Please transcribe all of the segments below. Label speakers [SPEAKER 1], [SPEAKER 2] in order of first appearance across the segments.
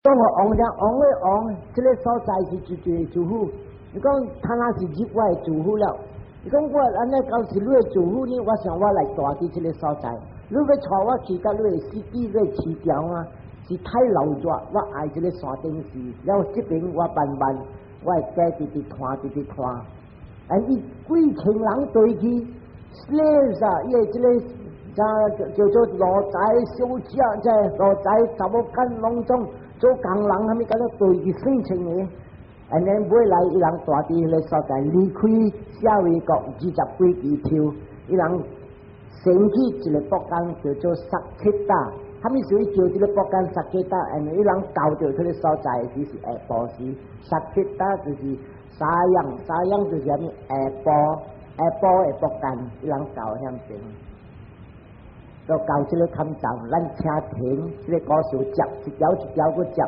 [SPEAKER 1] 講個王聽王的王，這個所在是絕對的師父。伊講他若是入我的師父了。伊講我按呢到是你的師父呢，我想我來住佇這個所在。你欲帶我去到你的 city，你的市場啊，是太鬧熱，我愛這個山頂寺。了這邊我慢慢，我會家直直拖，直直拖。啊，伊幾千人對去，slaves 啊，伊的這個叫做奴才小姐，這奴才查某囡攏總做工人，啥物敢若對去4,000個。And then 尾來伊人住佇彼個所在，離開舍衛國20幾支抽，伊人生起一个木工叫做 Saketa，啥物事叫這个木工 Saketa？因為伊人到著這个所在時是下晡時，Saketa 就是沙樣，沙樣就是啥物下晡，下晡的木工，伊人到遐邊，就到這个坎站，咱請停，這個故事接一條一條閣接。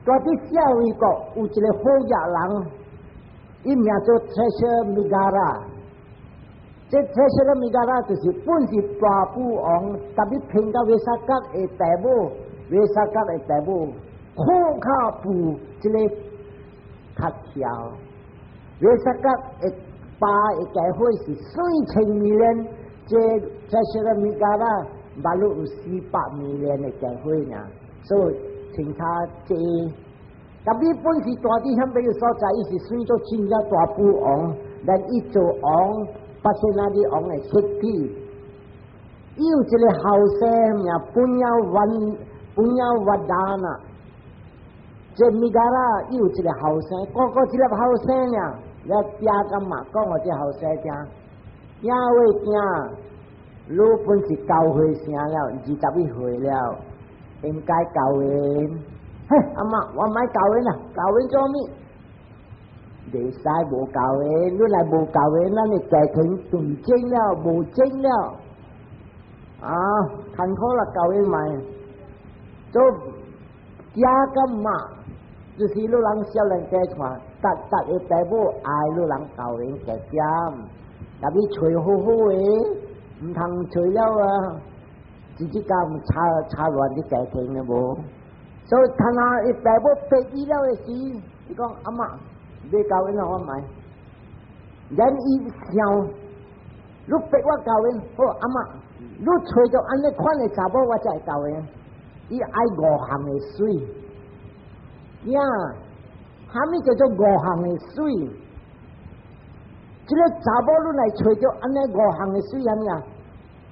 [SPEAKER 1] 住佇舍衛國有一個好額人，伊名做 Treasure Migara。這 Treasure Migara 就是本是大富王，特別騙到衛薩國的父母，衛薩國的父母苦較富這个較巧。衛薩國的爸的家伙是4000 million，這 Treasure Migara 馬路有400 million 的家伙爾，所以清查這，特別本是住佇遐個所在，伊是算做真正大富王，但伊做王，巴仙那利王的設計，伊有一个後生名 Punyavardhana，這 Migara 伊有一个後生，個個一粒後生爾，了嗲佮媽講予這後生聽，囝喂囝，你本是九歲成了，21歲了。應該交緣，嘿，阿媽，我毋愛交緣啦，交緣做物？袂使無交緣，你來無交緣，咱的家庭斷正了，無正了，啊，艱苦啦，交緣嘛，做囝佮媽，就是你人少年家看，逐逐个爸母愛你人交緣加減，特別揣好好的，毋通揣了啊！直接講插插亂啲家庭了無？所以他若伊爸母逼伊了的時，伊講阿媽，欲交緣我毋愛。然伊想，你逼我交緣，好阿媽，你揣著按呢款的查某，我才會交緣。伊愛五項的媠，呀，啥物叫做五項的媠？這個查某你來揣著按呢五項的媠，啥物啊？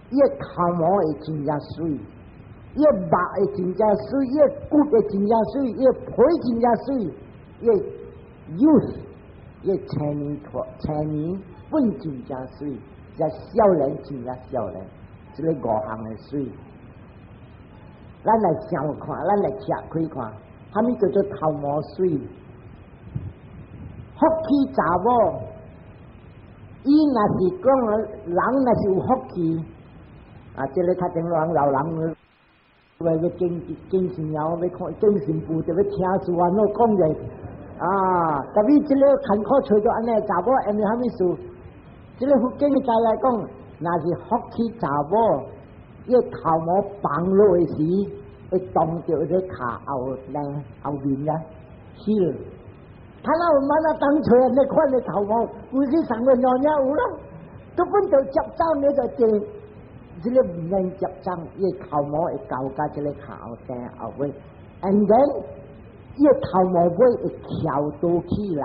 [SPEAKER 1] 伊的頭毛會真正媠，伊的目會真正媠，伊的骨會真正媠，伊的皮真正媠，伊的 youth，伊的青年青年本真正媠，這少年真正少年，這个五項的媠。咱來想看，咱來拆開看，啥物叫做頭毛媠？福氣查某，伊若是講人若是有福氣。啊！這个較前人老人，欲欲精精神枵，欲看精神部就欲聽書安怎講者啊！特別這个艱苦揣著按呢查某，因為啥物事？這个佛經的在來講，若是福氣查某，伊頭毛放落的時，會擋著個跤後呢後面啊，是。他那有辦法當揣按呢款的頭毛，規個上個娘娘有啦，都本就接走你就坐。這个毋免接鬃，伊頭毛會交佮這个跤後後尾，and then 伊的頭毛尾會翹倒起來，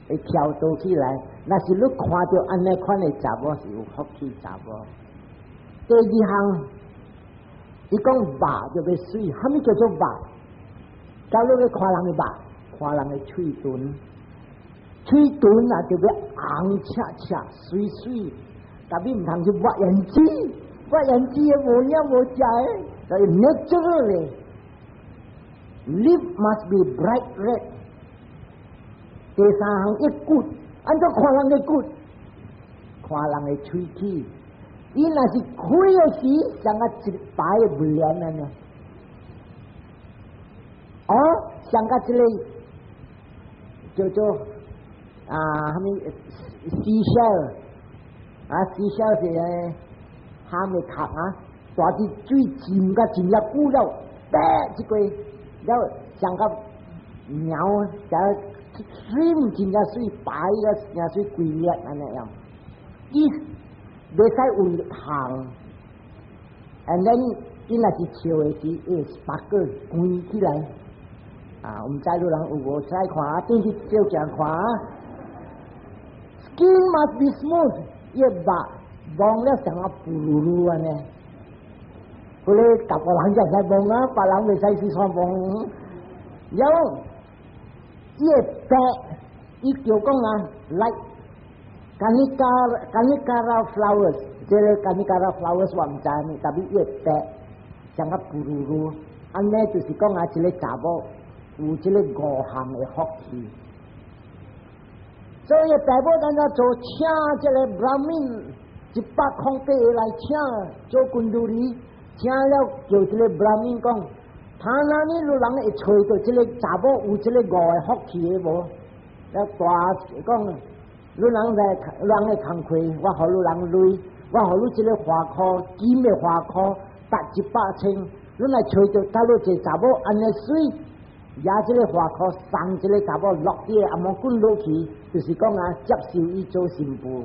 [SPEAKER 1] 會翹倒起來。若是你看著按呢款的查某是有福氣查某。第二項，伊講肉就欲媠，啥物叫做肉？假如欲看人的肉，看人的喙唇，喙唇啊就欲紅赤赤、媠媠。特別毋通去挖胭脂，挖胭脂的無影無食的，所以 naturally lip must be bright red。第三項伊骨，按怎看人的骨？看人的喙齒，伊若是開的時，像個一排的眉按呢。哦，像個這個叫做啊，啥物 seashell 啊，seashell 是蝦米殼啊，蹛佇水浸甲真正久了，白一個了像個貓，像水真正水白啊，真水規粒按呢樣。伊袂使有香，and then 伊若是笑的時，伊會 sparkle 關起來。啊，毋知你人有無使看啊？轉去照鏡看啊。Skin must be smooth，伊肉摸了像啊噗嚕嚕按呢。彼个逐個人才會使摸啊，別人袂使隨便摸。了，伊會白，伊就講啊，like Kanikara flowers，這个 Kanikara flowers 我毋知呢，但是伊會白，像啊噗嚕嚕，按呢就是講啊，這个查某有這个五項的福氣。所以大某咱怎做請這个 Brahmin 108個來請做 kanduri，請了叫這个 Brahmin 講，他那呢有人會揣著這个查某有這个五个福氣的無？了大講，你人來人的工課，我予你人鐳，我予你這个華箍金的華箍達100千，你來揣著佗落一个查某按呢媠，舉這个華箍送這个查某落佇個頷頸落去，就是講啊，接受伊做新婦。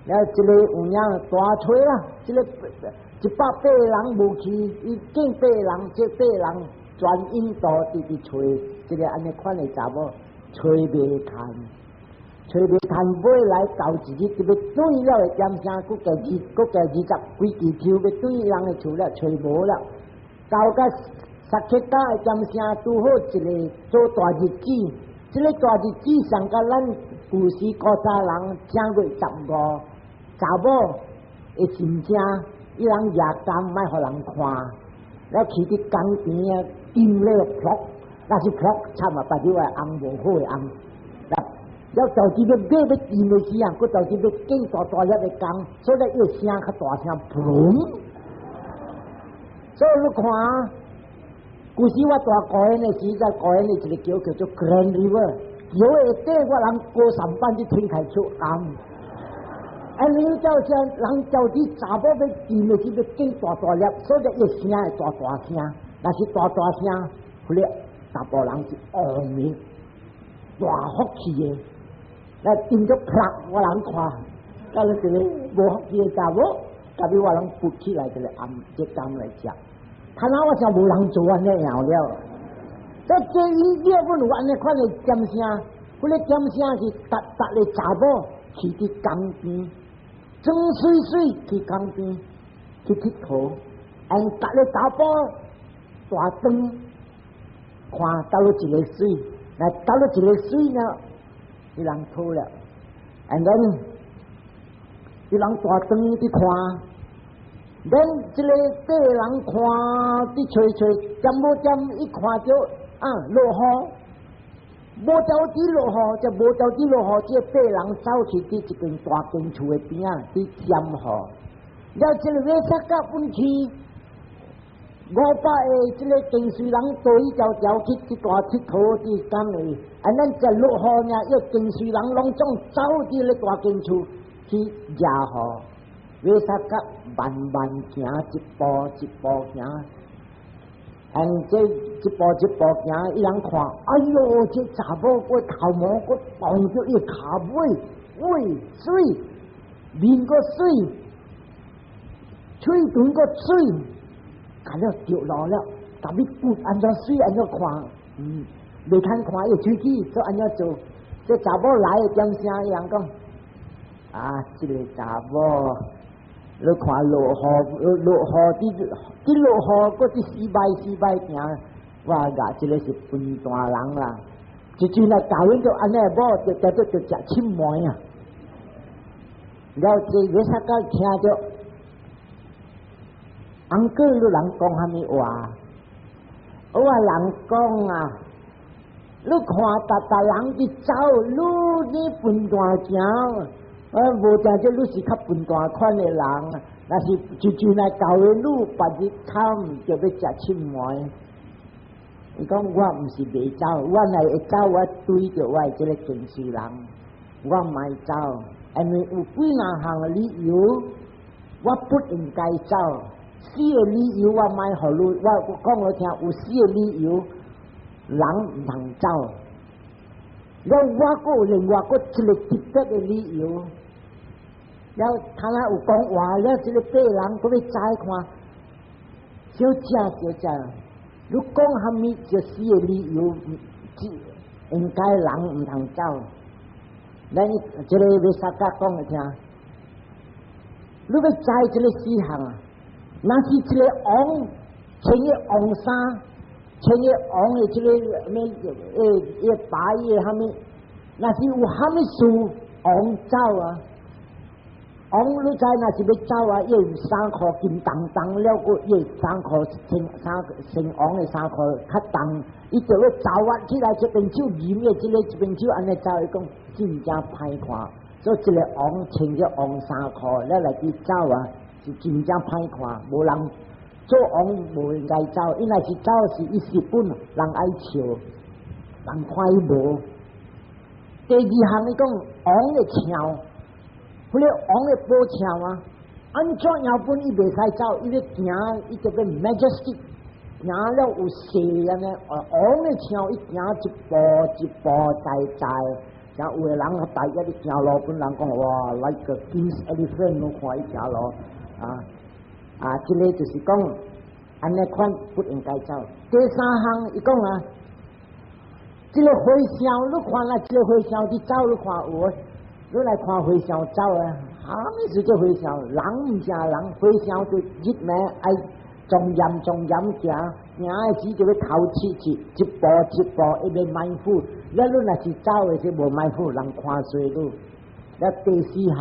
[SPEAKER 1] 了，這个有影大揣啦，這个180個人無去，伊見八個人，這八個人全印度佇佇揣，這个按呢款的查某揣袂趁，揣袂趁，尾來到一日就欲轉了的點聲，閣加二，閣加20幾支抽，欲轉人的厝了，揣無了，到甲薩克達的點聲，拄好一个做大日子，這个大日子上佮咱舊時古早人正月十五，查某的心情，伊人舉柑莫予人看，了去佇江邊啊，金咧撲，若是撲慘啊，別你話紅無好的紅，了就佇欲買欲煎的時啊，閣就佇欲揀大大粒的柑，所以伊聲較大聲，砰！所以你看，舊時我蹛高雄的時，在高雄的一个橋叫做 Grand River，橋下底我人高三班去推開出紅。啊！你叫聲人叫佇查某欲煎的時，欲揀大大粒，所以伊聲會大大聲。若是大大聲，彼个查埔人是烏面大福氣的。來叮著啪，我人看，到了這个無福氣的查某，特別我人撥起來這个頷這柑來食。他那我想無人做按呢樣了。這這伊了本有按呢款的點聲，彼个點聲是逐逐个查某去佇江邊，裝媠媠去江邊去𨑨迌，按逐个查埔大燈看佗落一个媠，來佗落一个媠呢？彼人討了，and then 彼人大燈佇看，then 這个八人看佇揣揣，點無點伊看著啊落雨，無條佇落雨，這無條佇落雨，這八人走去佇一間大間厝的邊仔佇閃雨，了這个 Visakha 本去500个這个跟隨人對一條條去佇大𨑨迌佇江的，啊，咱這落雨爾，伊跟隨人攏總走佇咧大間厝去遮雨，Visakha 慢慢行，一步一步行，嗯，這一步一步行，伊人看，哎喲，這查某個頭毛閣動著伊跤尾，喂，媠，面閣媠，喙唇閣媠。甲了著落了，特別骨按怎媠按怎看，袂通看伊喙齒，所以按怎做？這查某來的點聲，伊人講，啊，這个查某，你看落雨，落雨佇佇落雨，閣佇四擺四擺行，我甲這个是笨蛋人啦！一陣來教阮就按呢某，就叫做就食青糜啊！了這 Visakha 聽著。Uncle 你人講啥物話？我話人講啊，你看逐逐人佇走，你你笨蛋行，無定這你是較笨蛋款的人，若是就就來教的你，別日慘就欲食青糜。伊講我毋是袂走，我若會走，我對著我的這个跟隨人，我毋愛走，因為有幾若項理由。我不應該走。四個理由我莫予你，我講予聽，有四個理由，人毋通走。了我閣有另外閣一個特別的理由。了他若有講話，了這個八人閣欲知看，小姐小姐，你講蝦米就四個理由，應該人毋通走。咱這個欲薩甲講予聽，你欲知這個四項啊？若是一個王穿個王衫，穿個王的這個咩誒誒白的蝦米？若是有蝦米事，王走啊？王你知若是欲走啊？伊有衫褲金當當了，閣伊衫褲穿衫穿王的衫褲較重，伊就欲走啊起來，這邊手頤的這個，這邊手按呢走，伊講真正歹看。所以這個王穿著王衫褲了來去走啊，是真正歹看，無人做王無應該走，伊若是走是伊蝕本，人愛笑，人看伊無。第二項伊講王的象，彼個王的寶象啊，按怎樣本伊袂使走，伊欲行，伊就欲 majestic，行了有勢按呢，王的象伊行一步一步在在，像有的人大一咧行路，本人講哇，like a king's elephant，攏看伊行路。啊啊！這個就是講按呢款不應該走。第三項伊講啊，這個和尚你看啦，這個和尚佇走你看有，你來看和尚走啊，啥物事這和尚？人毋是人，和尚就日暝愛莊嚴莊嚴行，行的時就欲頭切切，一步一步伊欲邁步。你若是走的時無邁步，人看衰你。了第四項，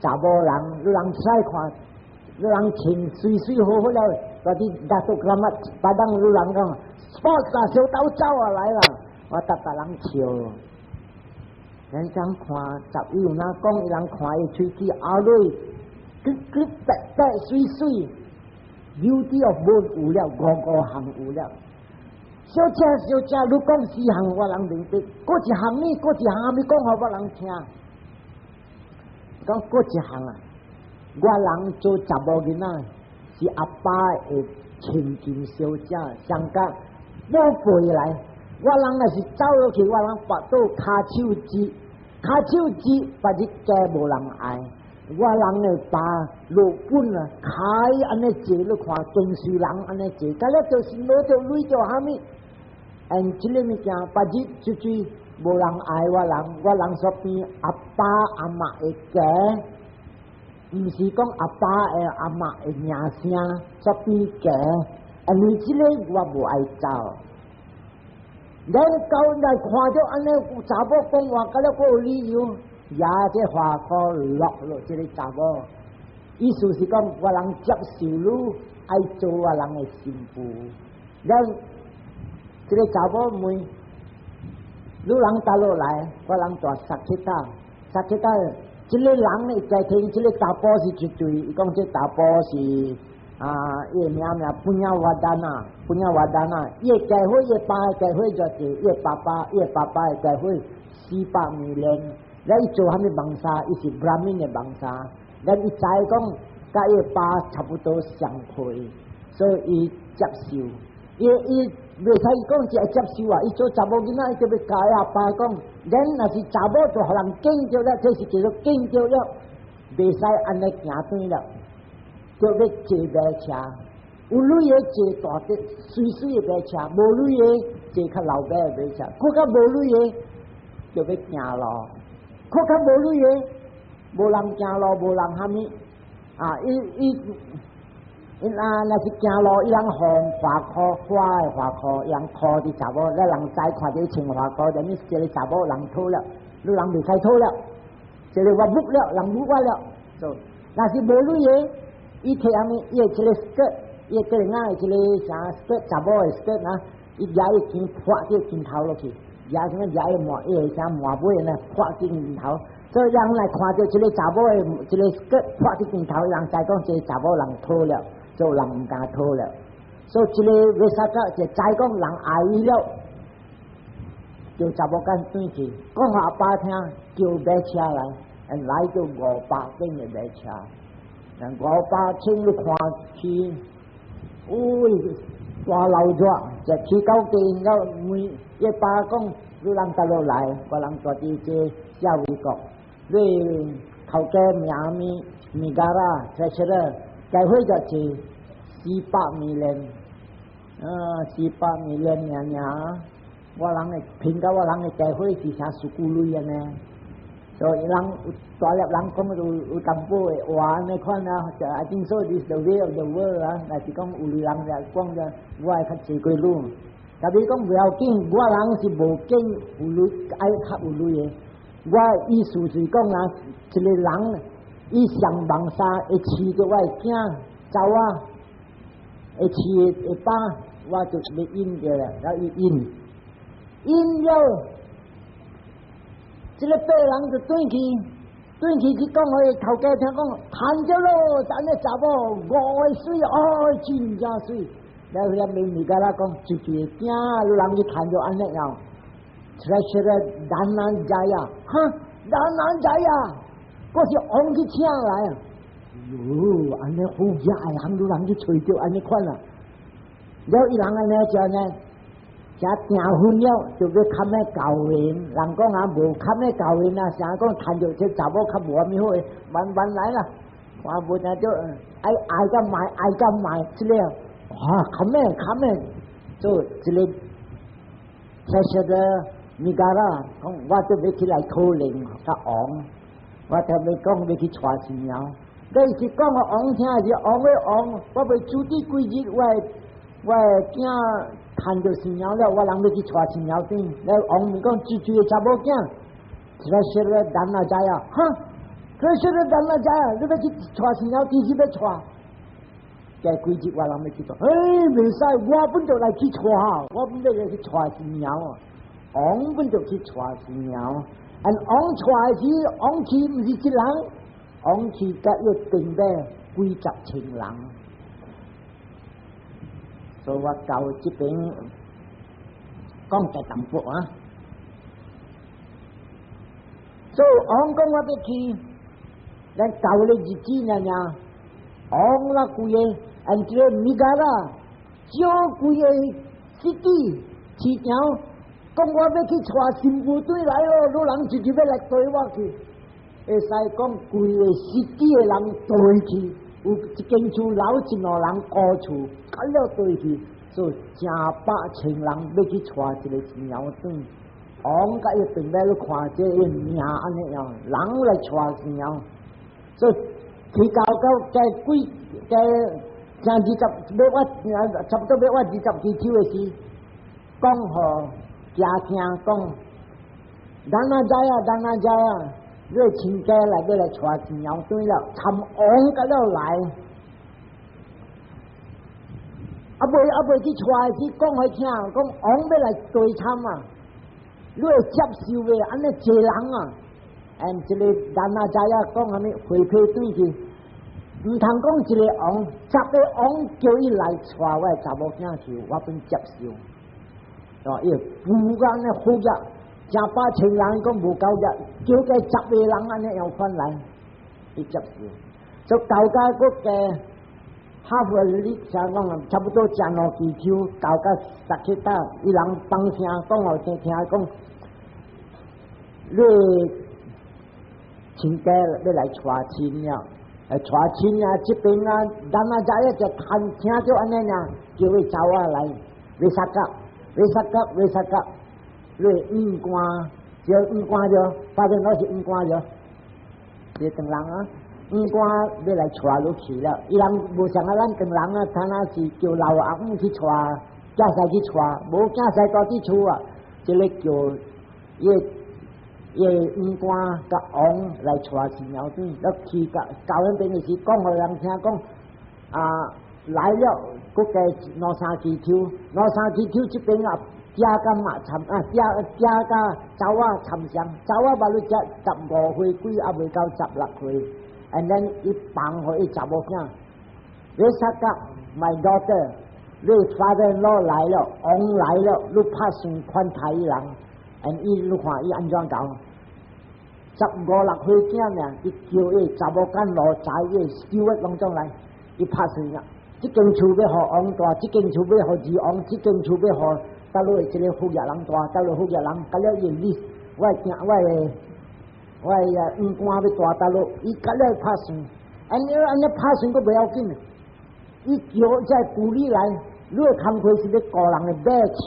[SPEAKER 1] 查某人，你人出來看，你人穿媠媠好好了，嗰啲 Datuk Keramat Padang 你人講，sport 啊，小豆走啊來啦，我逐逐人笑。人講看，十伊有哪講，伊人看伊喙齒咬落，結結白白媠媠，beauty of bone 有了，五五項有了。小姐小姐，你講四項我人明白，閣一項呢？閣一項還沒講予我人聽。講閣一項啊，我人做查某囡仔是阿爸的千金小姐，上甲寶貝來。我人若是走落去，我人跋倒跤手踭，跤手踭別日家無人愛。我人的爸落本啊，開按呢坐，你看電視人按呢坐，甲了就是攞著鐳著蝦米？嗯，這個物件別日出去無人愛我人，我人所變阿爸阿媽的家，毋是講阿爸的阿媽的名聲所變家，因為這個我無愛走。咱到來看著按呢查某講話，甲了閣有理由，也這話可落落這個查某，意思是講我人接受你愛做我人的新婦，咱這個查某問，你人佗落來，我人住 Saketa，Saketa，這個人呢家庭，這個查埔是絕對，伊講這查埔是啊，伊名名 Punyavardhana，Punyavardhana，伊的家伙，伊爸的家伙就是伊爸爸，伊爸爸的家伙400年，咱伊做啥物 vamsa，伊是 Brahmin 的 vamsa，咱伊知講佮伊爸差不多相配，所以伊接受，伊伊袂使講只接受啊！伊做查某囡仔，伊就欲共伊阿爸講，咱若是查某就予人見著了，這是叫做見著了，袂使按呢行轉了，就欲坐馬車，有鐳的坐大的媠媠的馬車，無鐳的坐較老馬的馬車，閣較無鐳的就欲行路，閣較無鐳的無人行路，無人蝦米啊！伊伊伊啊，若是行路，伊人放華褲，花的華褲，伊人箍佇查某，咱人知看著穿華褲，就物這個查某人討了，你人袂使討了，這個我母了，人母我了，就若是無鐳的，伊提蝦米？伊會這個 skirt，伊會個人仔的這個啥 skirt，查某的 skirt 啊，伊舉伊肩破佇肩頭落去，舉啥物舉伊滿，伊會啥滿尾呢？破佇肩頭，所以人來看著這個查某的這個 skirt 破佇肩頭，人知講這個查某人討了，做人毋敢討了。所以這個欲殺個就知講人愛伊了，叫查某囝轉去，講予阿爸聽，叫馬車來，來到500頂的馬車。500千你看去，喂，大流熱，就去到地了，每一爸講，你人倒落來，我人住佇這舍衛國，你頭家名物米加拉，才出來，該會就是400 million，啊，400 million 爾爾，我人的評價我人的家伙是啥數古類安呢？所以人大粒人講有淡薄的話按呢款啊，就 I think so this the way of the world 啊，若是講有類人就講就我會較濟過你。特別講不要緊，我人是無見有鐳愛較有鐳的。我意思是講啊，一個人伊上網衫會飼著我的囝查某，會飼的爸，我就欲引著了，然後伊引，引了，這个八人就轉去，轉去去講予伊頭家聽講，趁著咯，按呢查某五个媠，哦，真正媠。了遐面物甲咱講，一個囝，人去趁著按呢樣，Treasurer Dhananjaya，哈，Dhananjaya，閣是王去請來啊！喲，按呢好額的人，都人去揣著按呢款啊！了伊人按呢就按呢，遮訂婚了，就欲崁咧教緣，人講啊無崁咧教緣啊，啥講趁著這查某較無蝦米好的，慢慢來啦。看無聽著愛愛甲賣，愛甲賣，這個啊，崁咧崁咧，做這個 Treasurer Migara，講我都欲起來討論佮王，我特欲講欲去娶新娘。你是講予王聽，是王的王，我袂阻止幾日，我的囝趁著新娘了，我人欲去娶新娘轉。了王咪講，這這个查某囝，Treasurer Dhananjaya，哈，Treasurer Dhananjaya，你欲去娶新娘，幾時欲娶？過幾日我人欲去娶，欸，袂使，我本就來去娶，我本就來去娶新娘哦。王本就去娶新娘，and 王娶時，王去毋是一人，王去佮伊朋友幾十千人。所以我到這邊講一淡薄啊。所以王講我欲去，咱舊的日子爾爾，王啦規个，按這個米加啦，招規个 city 市場，講我欲去娶新婦轉來咯，你人直直欲來綴我去，會使講規个 city 的人綴去，有一間厝留一兩人顧厝，較了綴去，所以成百千人欲去娶一个新娘轉。王佮伊朋友咧看這个命按呢樣，人來娶新娘，所以去到到該幾該正20欲我差不多欲我20支手的時，講予家聽講，Dhananjaya，Dhananjaya，你的親家來欲來娶新娘轉了，參王佮了來，猶未去娶時，講予聽，講王欲來對參啊！你會接受袂？按呢濟人啊！and 這个 Dhananjaya 講啥物回批對去，毋通講一個王，十個王叫伊來娶我的查某囝去，我本接受。哦，伊富甲按呢好額，成百千人講無夠額，叫個十個人按呢樣款來，伊接受。所以到家閣加 half a li，像講差不多正兩支手，到甲十七搭，伊人放聲講予聽聽講。你親家欲來娶親了，來娶親啊！這邊啊，Dhananjaya 就聽聽著按呢爾，叫伊查某來，Visakha，Visakha，Visakha，你五官，叫五官著，發現我是五官著，你唐人啊，五官欲來娶你去了，伊人無像啊，咱唐人啊，他那是叫老阿姆去娶，囝婿去娶，無囝婿住佇厝啊，這个叫伊。伊五官佮王來娶新娘轉，了去到到彼邊的時，講予人聽講啊來了，閣加兩三支手，兩三支手這邊啊，囝佮媽參啊，囝囝佮查某參詳，查某捌你才15歲幾，猶未到16歲，and then 伊放予伊查某囝，Visakha，my daughter，你 father-in-law 來了，王來了，你拍算款待伊人，and 伊你看伊按怎講？十五六歲囝爾，伊叫伊查某囝奴才伊 steward 攏總來，伊拍算啊，這間厝欲予王住，這間厝欲予二王，這間厝欲予倒落這个副業人住，倒落副業人，甲了伊 list，我的囝，我的五官欲住佗落，伊甲了拍算，按呢按呢拍算閣袂要緊，伊叫這助理來，你的工課是欲顧人的馬車，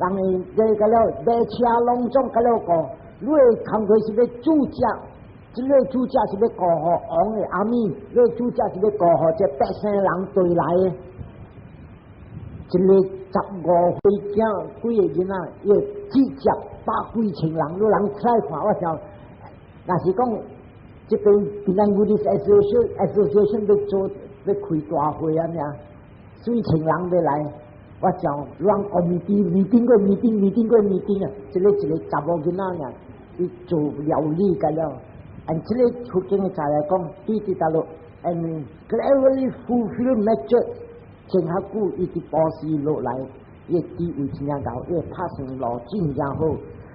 [SPEAKER 1] 人的這個了馬車攏總甲了顧，你的工課是欲煮食，這个煮食是欲顧予王的阿米，你的煮食是欲顧予這百姓人對來的，一个15歲囝幾个囡仔，伊會煮食百幾千人，你人出來看我想，若是講這邊檳城 Buddhist Association 欲做欲開大會按呢，水千人欲來，我想讓 committee meeting 過 meeting meeting 過 meeting 啊，這个一个查某囡仔爾，伊做料理個了，按這个處境的在來講，對佇大陸，and gradually fulfill method，真較久伊佇布施落來，伊的地位真正高，伊的拍算路真正好，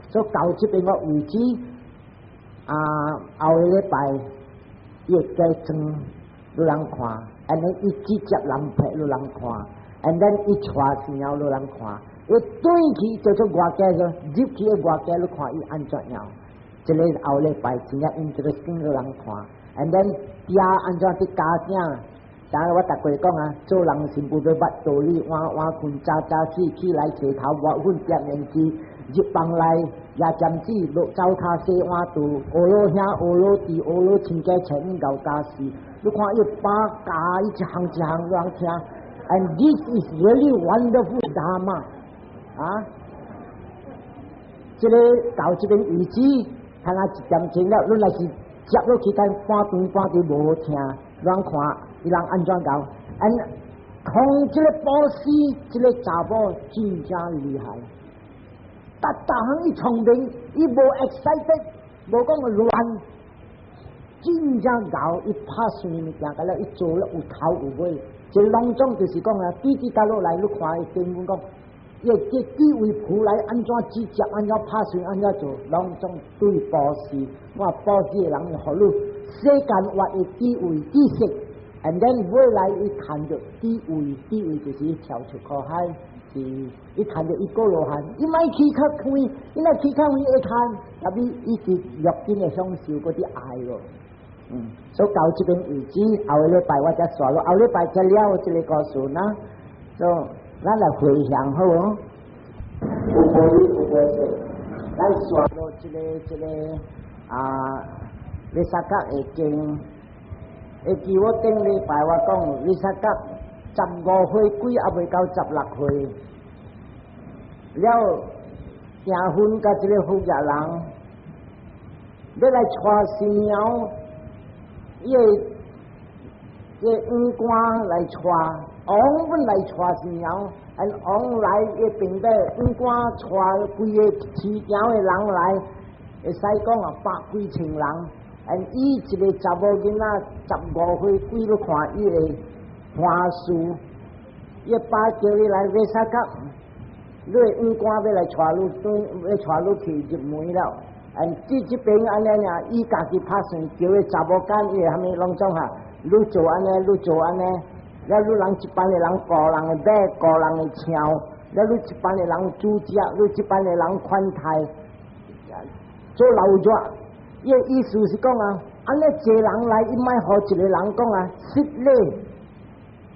[SPEAKER 1] 所以到這邊我為止，啊後個禮拜伊會加裝，予人看，按呢伊直接人拍予人看，and then 伊帶新娘予人看，伊轉去做做外家說，入去的外家你看伊按怎樣，這个後禮拜真正 interesting 予人看，and then 嗲按怎佇家囝。當然我逐過講啊，做人是無欲捌道理，晚晚睏早早起，起來洗頭抹粉點胭脂，入房內也針子落灶跤洗碗櫥，學老兄學老弟學老親家請牛家事，你看伊把教伊一項一項予人聽，and this is really wonderful Dharma 啊！這个到這邊為止，看下一點鐘了，你若是接落去等半段半段無好聽，咱看伊人按怎搞？and 從這个布施，這个查某真正厲害。逐逐項伊聰明，伊無 excited，無講亂，真正𠢕，伊拍算物件，甲了伊做了有頭有尾。這攏總就是講啊，對佇倒落來，你看伊經文講，伊這地位譜來按怎直接，按怎拍算，按怎做，攏總對布施。我布施的人，予你世間活的地位知識，and then 未來伊看著地位，地位就是跳出苦海，是伊看著伊過羅漢，伊莫去較遠，伊若去較遠會看，特別伊佇六根會享受閣佇愛咯。所以到這邊為止，後個禮拜我才煞落，後禮拜才了這个故事啦。所以咱來回向好無？有無理有無說，咱煞落這个這个啊，Visakha 的經，會記我頂禮拜我講，Visakha 15歲鬼猶未到16歲，了訂婚佮這个負責人，欲來娶新娘。伊个伊五官來娶，王本來娶新娘，按王來伊並尾五官娶規个市場的人來，會使講啊百幾千人，按伊一个查某囡仔15歲鬼，你看伊的歡事，伊爸叫你來 Visakha，你的五官欲來娶你，欲娶你去入門了。按這這邊按呢爾，伊家己拍算，叫个查某囝，伊會啥物攏總哈，你做按呢，你做按呢，了你人一班的人顧人的馬，顧人的槍，了你一班的人煮食，你一班的人款待，做老熱。伊的意思是講啊，按呢濟人來，伊莫予一个人講啊，失禮。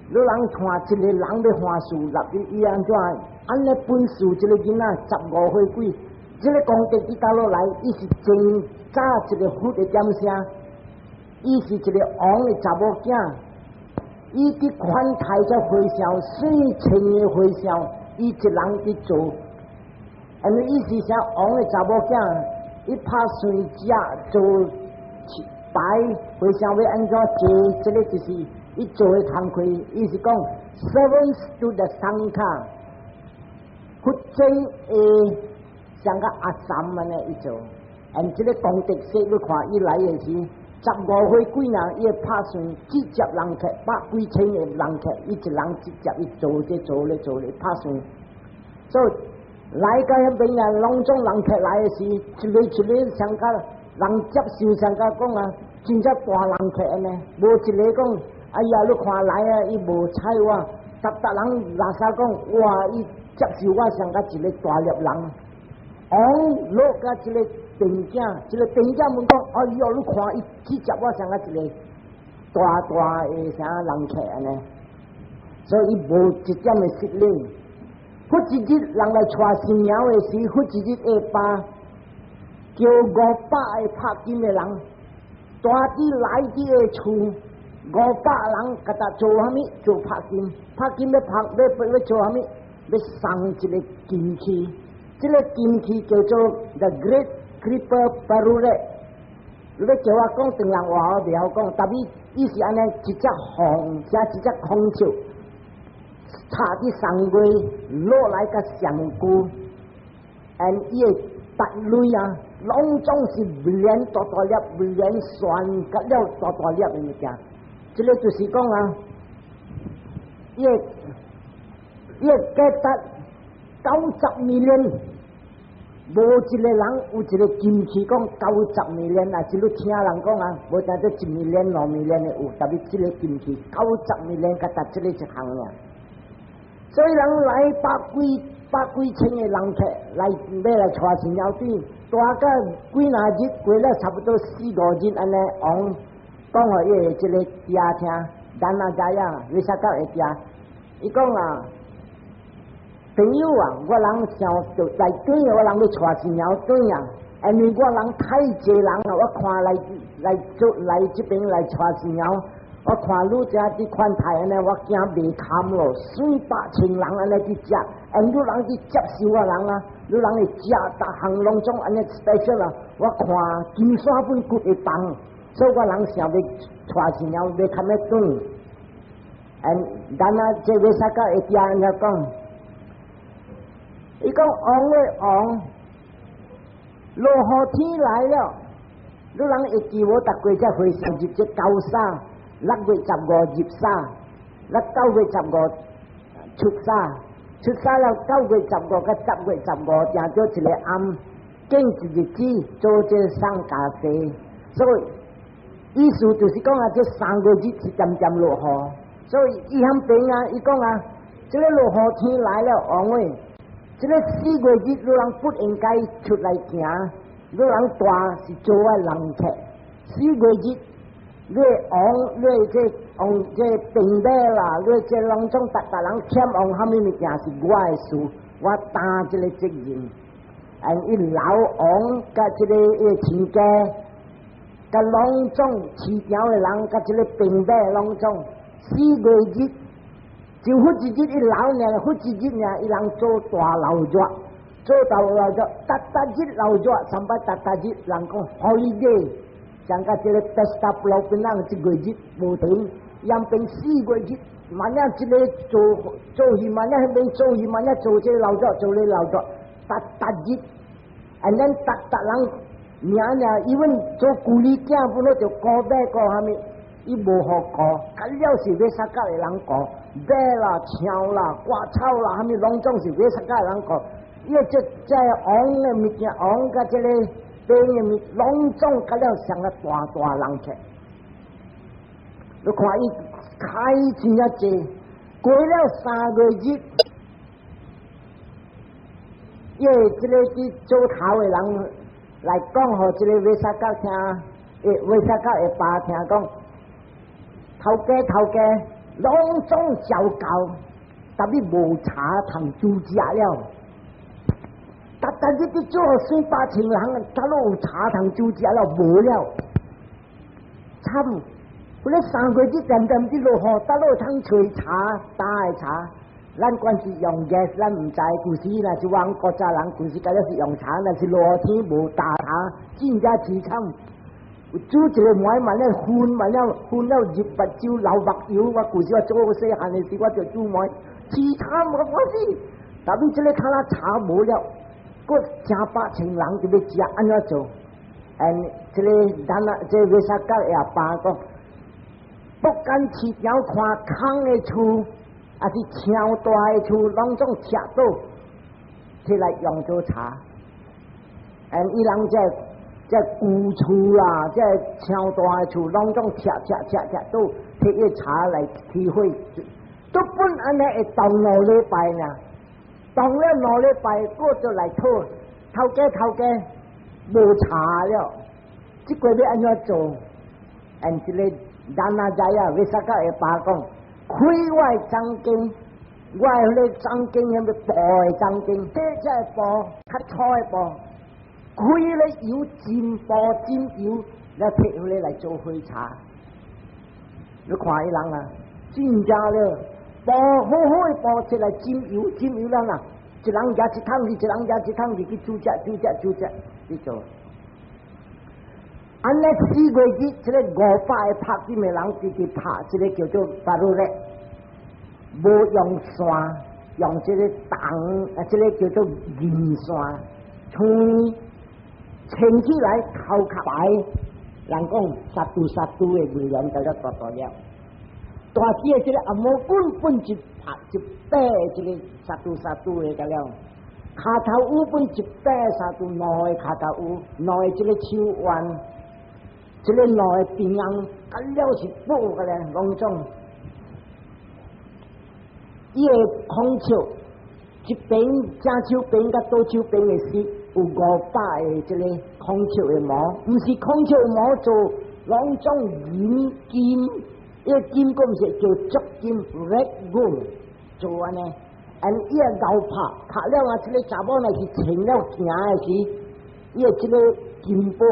[SPEAKER 1] 你人看一个人欲歡事，入去伊按怎？按呢本事，這个囡仔十五歲鬼，這个功德佇倒落來，伊是真早一个佛的點聲，伊是一个王的查某囝，伊佇款待這和尚，四千个和尚，伊一人佇做，按呢意思啥？王的查某囝，伊拍算食做擺和尚欲按怎做？這个就是伊做的工課，伊是講 servants to the Sangha，佛經的像個阿三按呢伊做，按這个功德說你看伊來的時，十五歲鬼人，伊會拍算直接人客百幾千個人客，伊一人直接伊做這做咧做咧拍算，所以來到遐邊啊，攏總人客來的時，一个一个像個人接受上甲講啊，真正大人客呢，無一个講，哎呀，你看來啊，伊無睬我，逐逐人垃圾講，哇，伊接受我像甲一个大粒人，王落甲一个病囝，一个病囝問講，哎喲，你看伊去接我像甲一个大大的啥人客按呢，所以伊無一點的失禮。忽一日人來娶新娘的時，忽一日下晝叫500個拍金的人，帶佇來佇的厝，五百人共他做啥物？做拍金，拍金欲拍欲欲做啥物？欲送一个金器，這个金器叫做 The Great Creeper Parure。你欲叫我講唐人話，我袂曉講，但是伊是按呢一隻鳳，寫一隻孔雀，插佇三月落來個上久，and 伊的達類啊，攏總是連大大粒，連旋甲了大大粒的物件。這个就是講啊，伊的價值90 million，無一個人有一個金器講九十 million 啊！這你聽人講啊，無聽做1 million、2 million 的有，但是這个金器九十 million，佮達這个一項爾。所以人來百幾百幾千個人客來欲來娶新娘子，大概幾若日過了差不多四五日按呢，王講予伊的這个爹聽，咱也知影，你啥甲會聽？伊講啊，朋友啊，我人想就來轉，我人欲娶新娘轉啊，因為我人太濟人啊，我看來來做來這邊來娶新娘。我看你這佇款待按呢，我驚袂堪咯，四百千人按呢去食，and 你人去接受我人啊，你人會食，逐項攏總按呢 special 啊，我看金沙本骨會重，所以我人想欲娶新娘欲較欲轉。and 咱啊，這個啥個會聽按呢講？伊講王的王，落雨天來了，你人會記無？逐過這和尚入這高沙，6月15入沙，六9月15出沙，出沙了9月15佮10月15，定做一个暗，間一日子做這送家世，所以意思就是講啊，這3個月是漸漸落雨，所以伊響邊啊，伊講啊，這个落雨天來了，王喂，這个四月日你人不應該出來行，你人大是做我人客，四月日。你王，你這王這兵馬啦，你這攏總逐逐人欠王，啥物物件是我的事，我擔這個責任。and 伊老王佮這个伊親家，佮攏總市場的人，佮這個兵馬攏總四月日，就忽一日伊老爾，忽一日爾，伊人做大鬧熱，做大鬧熱，逐逐日鬧熱，三擺逐逐日人講 holiday。像個這个 Pesta Pulau Pinang 一個月無停，陽邊4個月，萬一這个做做戲，萬一彼邊做戲，萬一做這个勞作，做那個勞作，逐逐日，and then 逐逐人爾爾，因為做苦力囝本來就顧馬顧啥物，伊無予顧，較了是欲殺甲的人顧，馬啦、槍啦、割草啦，啥物攏總是欲殺甲的人顧，伊個這這王的物件，王佮這个。邊的物攏總較了像個大大人客，你看伊開真正濟，過了3個月，因為這个去做頭的人來講，予這个威薩甲聽，威薩甲的爸聽講，頭家頭家攏總照夠，但是無茶通煮食了。逐逐日佇做四百千人，他攏有茶通煮食了，無了，慘！嗰咧3個月漸漸佇落雨，倒落通揣茶，焦的茶。咱慣是用 gas，咱毋知舊時若是往古早人舊時敢若是用茶，若是落雨天無焦茶，真正淒慘。煮一个糜嘛了熏嘛了熏了入目睭流目油，我舊時我做細漢的時，我就煮糜，淒慘我我死。但是這个較若茶無了。閣成百千人就欲食，按怎做？and 這个咱啊，這个威薩甲的阿爸講，不管市場看空的厝，抑是牆大的厝，攏總拆倒，摕來用做茶。and 伊人這這舊厝啦，這超大的厝，攏總拆拆拆拆，都提個柴來起火，都本按呢會當2禮拜呢，當了兩禮拜，過就來討頭家頭家無柴了，這個欲按怎做？按這個咱阿知啊，維薩克的爸講，開我的欉間，我的彼个欉間彼個布的欉間，這只布較粗的布。開咧油真布真油，來提彼個來做火柴。你看彼人啊，真正了，布好好的布出來浸油浸油咱啊，一人舉一桶去，一人舉一桶去去煮食煮食煮食去做。按呢4月日，這个500個拍金的人直直拍，這个叫做巴魯咧，無用線，用這个銅啊，這个叫做銀線，穿。穿起來頭殼白，人講 sadhu sadhu 的威嚴，就了大大粒。大隻的這个阿摩棍本一拍一百這个 sadhu sadhu 的個了，跤頭趺本一百 sadhu 兩个跤頭趺，兩个這个手腕，這个兩个邊紅，個了是寶個咧，攏總。伊个孔雀，一邊正手邊佮倒手邊的色。有500個這个孔雀的毛，毋是孔雀毛做，攏總銀金，伊個金閣毋是叫足金 red gold 做按呢，按伊個𠢕拍，拍了啊，這个查某若是穿了行的時，伊个這个金箔，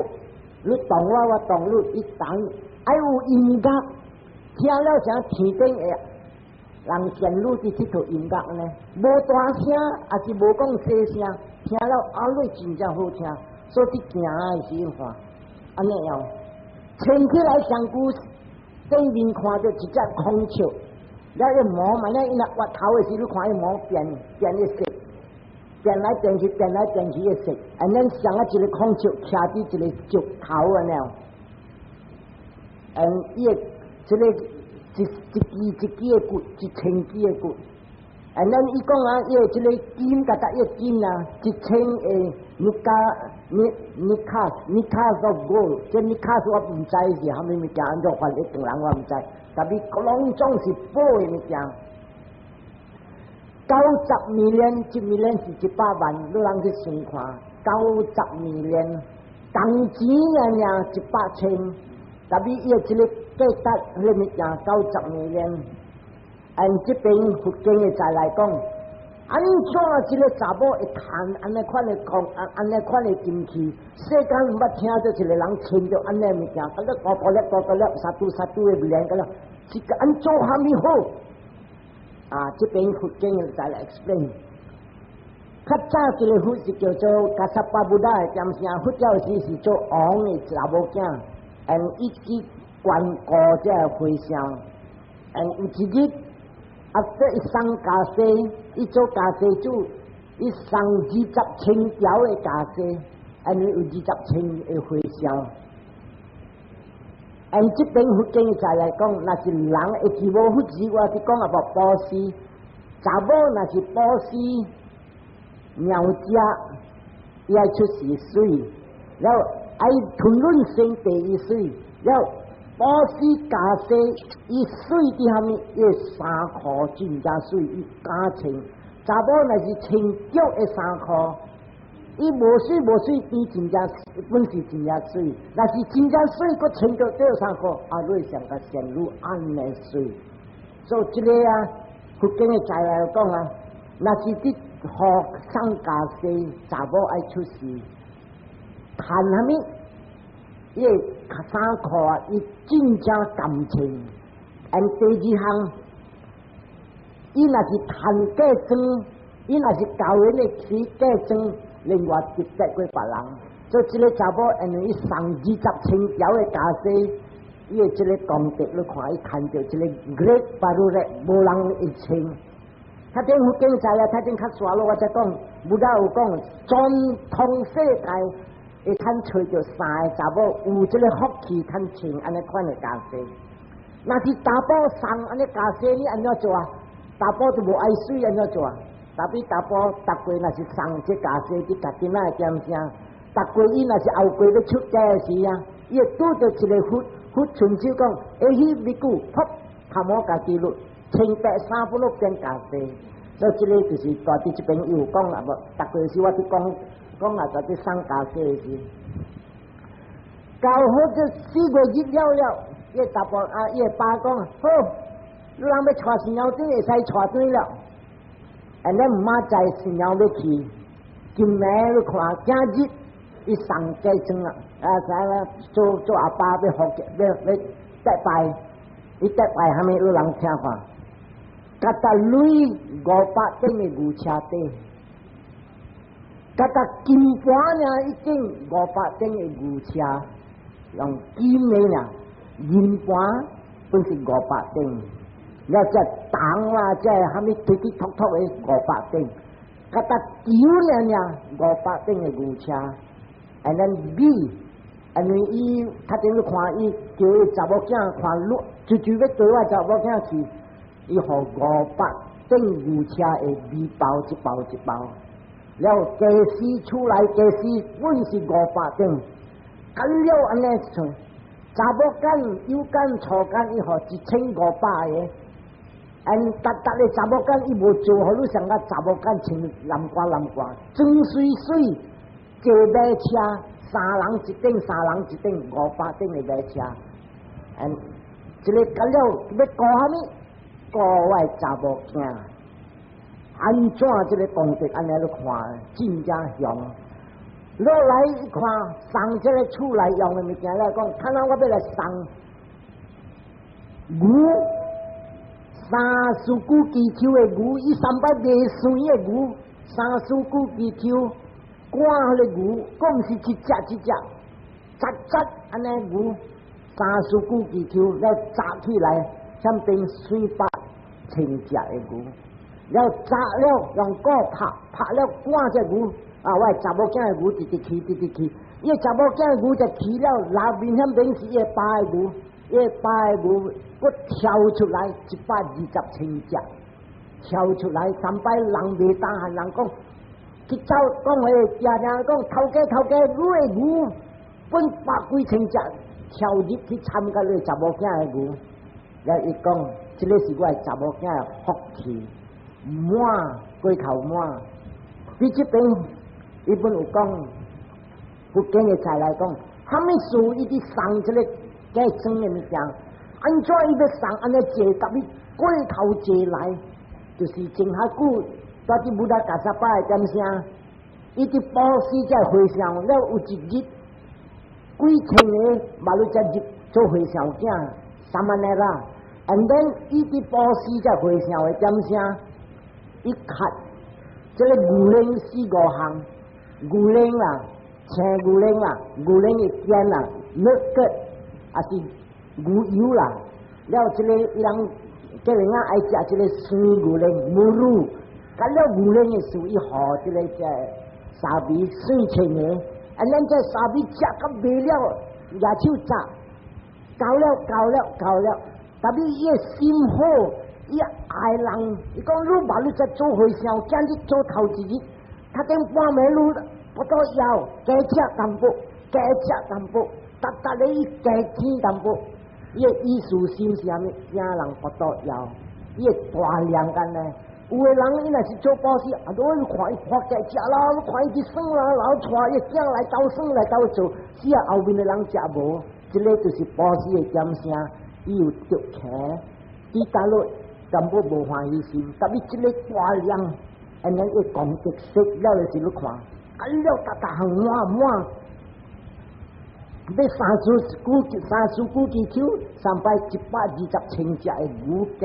[SPEAKER 1] 你動我，我動你，伊動，愛有音樂，聽了像天頂的人仙女佇𨑨迌音樂呢，無大聲，抑是無講細聲。聽了阿蕊真正好聽，所以佇行的時看，按呢樣，穿起來上久頂面看著一隻孔雀，了个毛嘛呢，伊若挖頭的時，你看伊毛變變的色，變來變去，變來變去的色，按呢像啊一個孔雀徛佇一個石頭按呢樣，嗯，伊個這个一一支一支的骨，一千支的骨。啊，咱伊講啊，伊個這个金，甲甲伊個金啊，1000個 nika 尼 nikas nikas of gold，這 nikas 我毋知是啥物物件，按怎翻譯唐人我毋知，但是攏總是寶的物件。90 million，一 million 是100萬，你人去算看，90 million，銅錢爾爾一百千，但是伊個這个價值彼個物件90 million。按這邊佛經的在來講，按怎這个查某會趁按呢款的講，按按呢款的金器，世間毋捌聽著一個人穿著按呢物件，啊，咧大大粒大大粒，sadhu sadhu 的面個了，是個按做蝦米好？啊，這邊佛經的在來 explain。較早一个佛是叫做 Kassapa Buddha 的點聲，佛教時是做王的查某囝，按伊去觀顧這个和尚，按有一日。啊！這伊送袈裟，伊做袈裟主，伊送20千條的袈裟，按呢有二十千个和尚。按這邊佛經在來講，若是人會記無佛字，我是講啊，無布施，查某若是布施鳥食，伊愛出世媠，了後愛吞潤生第一媠，了後。布施袈裟，伊媠佇蝦米？伊衫褲真正媠，伊敢穿。查某若是穿腳的衫褲，伊無媠無媠，比真正本是真正媠。若是真正媠，閣穿著這衫褲，啊，你上較仙女按呢媠。所以這个啊，佛經的在來講啊，若是佇予送袈裟，查某愛出世，趁蝦米？伊個衫褲啊，伊真正甘穿。按第二項，伊若是趁嫁妝，伊若是舊年的起嫁妝，另外特別過別人。所以這个查某因為伊送20千條的袈裟，伊的這个功德，你看伊牽著這个 great 巴魯咧，無人會穿。較頂佛經知啊，較頂較煞落，我才講，Buddha 有講，全通世界會通揣著三个查某有這个福氣通穿按呢款的袈裟。若是查埔送按呢袈裟，你按怎做啊？查埔都無愛媠，按怎做啊？特別查埔逐過若是送這袈裟，佇家己仔的點聲，逐過伊若是後過欲出家時啊，伊會拄著一个佛，佛伸手講，欸彼比丘，噗，頭毛家己落，穿白衫本攏變咖啡。所以這个就是蹛佇這邊有講啊無，逐過時我佇講講啊，蹛佇送咖啡的時，搞好這4月日了了，伊查埔啊，伊爸講好，你人欲帶新娘轉會使帶轉了。And then 明仔載新娘欲去，今暝欲看今日，伊送嫁妝啊，啊啥啦，做做阿爸欲學欲欲得拜，伊得拜蝦米有人聽看？共伊鐳500頂的牛車底，共伊金盤爾一頂五百頂的牛車，用金的爾，銀盤本是五百頂，了這銅啦，這蝦米推推托托的五百頂，共伊球爾爾五百頂的牛車，and then 米，因為伊較頂你看伊叫伊查某囝看路，就就欲綴我查某囝去。伊予五百頂牛車的米包一包一包，了家私厝內家私本是五百頂，咁了按呢算，查某囝有間錯間伊予1500個，and 逐逐个查某囝伊無做，予你上個查某囝穿藍瓜藍瓜，裝水水坐馬車，三人一頂，三人一頂，五百頂的馬車，and 這个咁了欲顧蝦米？顧我查某囝，按怎這个功德按呢咧看，真正雄。落來一看，送這个厝內用的物件來講，看來我欲來送牛，三十九支手的牛，伊三擺袂生的牛，三十九支手，趕彼个牛，閣毋是一隻一隻，雜雜按呢牛，三十九支手了紮起來，相變四百千隻的牛，了紮了用鼓拍，拍了趕這牛，啊，我的查某囝的牛直直去，直直去，伊查某囝的牛就去了，內面遐邊是伊爸的牛，伊爸的牛，閣跳出來120,000隻，跳出來，三擺人袂當閒人講，去走講話，定定講頭家頭家，你的牛本百幾千隻跳入去參加你查某囝的牛。了伊講，這个是我的查某囝的福氣，滿過頭滿。佇這邊，伊本有講，福建的菜來講，蝦米事伊佇送這个嫁妝的物件，按怎伊欲送按呢坐，共伊過頭坐來，就是前較久，蹛佇 Buddha Kassapa 的點聲，伊佇布施這和尚了有一日，幾千个馬路才入做和尚囝，samanera。And then 伊佇布施這和尚的點聲，伊磕這个牛奶四五項，牛奶啦，青牛奶啦，牛奶的碱啦，乳骨，抑是牛油啦，了這个伊人叫人仔愛食這个生牛奶母乳，佮了牛奶的時候，伊予這个這沙彌四千个，and then 這沙彌食甲袂了，舉手紮，夠了夠了夠了。特別伊的心好，伊愛人，伊講你把你這做和尚，今日做頭一日，較頂半暝你腹肚枵，加食淡薄，加食淡薄，逐逐咧伊加添淡薄，伊的意思心是啥物？驚人腹肚枵，伊會大量間呢。有的人伊若是做布施，啊，你看伊發加食啦，你看伊去耍啦，然後帶伊囝來鬥耍來鬥做，死啊後面的人食無，這个就是布施的點聲。伊有著騎，佇大陸根本無歡喜心，特別這个大量，按呢伊功德說了的時你看，啊了逐逐項滿滿，欲三十九支手，三擺120,000隻的牛雞，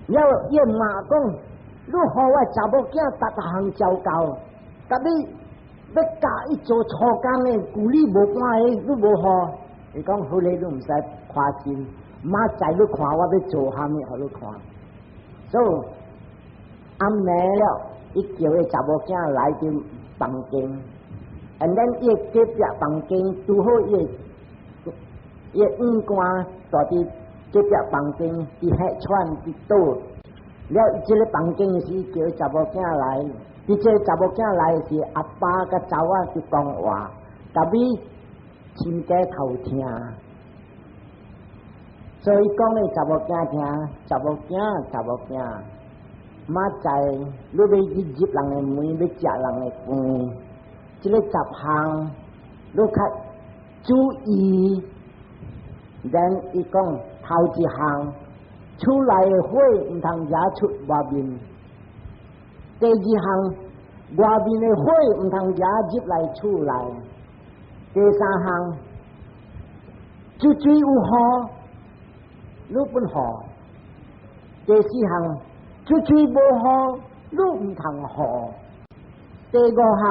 [SPEAKER 1] 了伊媽講，你予我查某囝逐逐項照顧，特別欲教伊做粗工的，舊你無半个，你無予。伊講好咧，你毋使誇心，明仔載你看我欲做蝦米，予你看。所以暗暝了，伊叫伊查某囝來佇房間，and then 伊隔壁房間拄好伊伊五官蹛佇隔壁房間佇歇喘佇倒，了這个房間是叫伊查某囝來。佇這查某囝來時，阿爸佮查某就講話，特別親家頭聽。所以講予查某囝聽，查某囝查某囝，明仔載你欲去入人的門，欲食人的飯，這个十項你較注意。然伊講頭一項，厝內的火毋通惹出外面；第二項，外面的火毋通惹入來厝內；第三項，出水有雨，你本雨；第四項，出水無雨，你毋通雨；第五項。